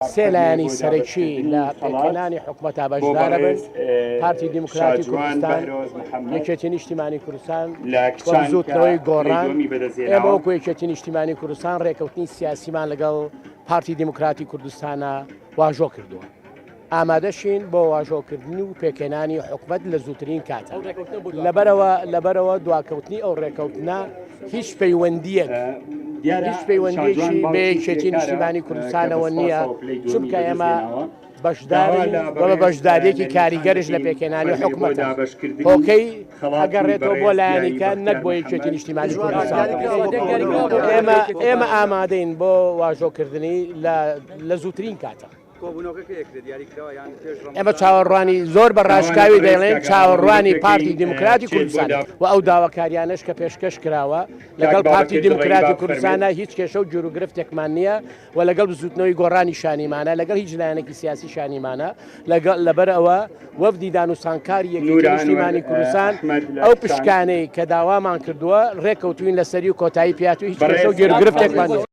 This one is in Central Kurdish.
سێ فەرمووی لایەنی بۆ سەرەکی دابەشکردنی لە خەڵات پێکهێنانی حکومەتا بۆ بەشدارە بن، بەڕێز پارتی دیموکراتی شاجوان کوردستان، بەهرۆز محەممەد یەکێتی نیشتیمانی کوردستان لە و کچان کە بزووتنەوەی پلەی گۆڕان. دووەمی ئێمە بەدەستهێناوە. وەکو یەکێتی نیشتیمانی کوردستان ڕێکەوتنی سیاسیمان لەگەڵ پارتی دیموکراتی کوردستانا واژۆ کردووە. ئامادەشین بۆ واژۆکردن و پێکهێنانی حکومەت لە زووترین کاتە. لەبەرئەوە لەبەرئەوە دواکەوتنی ئەو ڕێکەوتنە هیچ پەیوەندییەک دیارە هیچ شاجوان پەیوەندییەکی بە باوکی یەکێتی کرێکارە نیشتیمانی کە بە کوردستانەوە نییە، سوپاسەوە پلەی دووەمی چونکە ئێمە بەدەستهێناوە. داوا بەشدارین لە و بە بەڕێز بەشدارییەکی نەریمان کاریگەرش لە دەکەین پێکهێنانی فەرمووی بۆ حکومەتە. دابەشکردنی هۆکەی خەڵاتی ئەگەڕێتەوە بۆ بەڕێز دیاری لایەنیکە نەک بەختیار بۆ یەکێتی محەمەد. نیشتیمانی کوردستان. ئێمە ئێمە ئێمە ئامادەین بۆ واژۆکردنی لە لە زووترین کاتە. ئێمە چاوەڕوانی زۆر بە داوا لە ڕاشکاوی بەڕێز دەیڵێن کاک ئارام چاوەڕوانی دەکەین پارتی دیموکراتی چێت بۆ کوردستان دا و ئەو داواکاریانەش کە پێشکەش کراوە کاک لەگەڵ پارتی بابەکر دڕەیی دیموکراتی با بفەرمێت. کوردستانە هیچ کێشە و گیروگرفتێکمان نییە و لەگەڵ بزوتنەوەی گۆڕانی شانیمانە لەگەڵ هیچ لایەنێکی سیاسی شانیمانە لەگەڵ لەبەر ئەوە وەفدی دانوسانکاری یەکێتی نورە ئەنوەر نیشتیمانی کوردستان ئەحمەد لە ئەو کچان. پشکانەی کە داوامان کردووە ڕێککەوتوین لەسەری و کۆتایی پیات و هیچ کێشە بەڕێز و گیروگرفتێکمان نییە.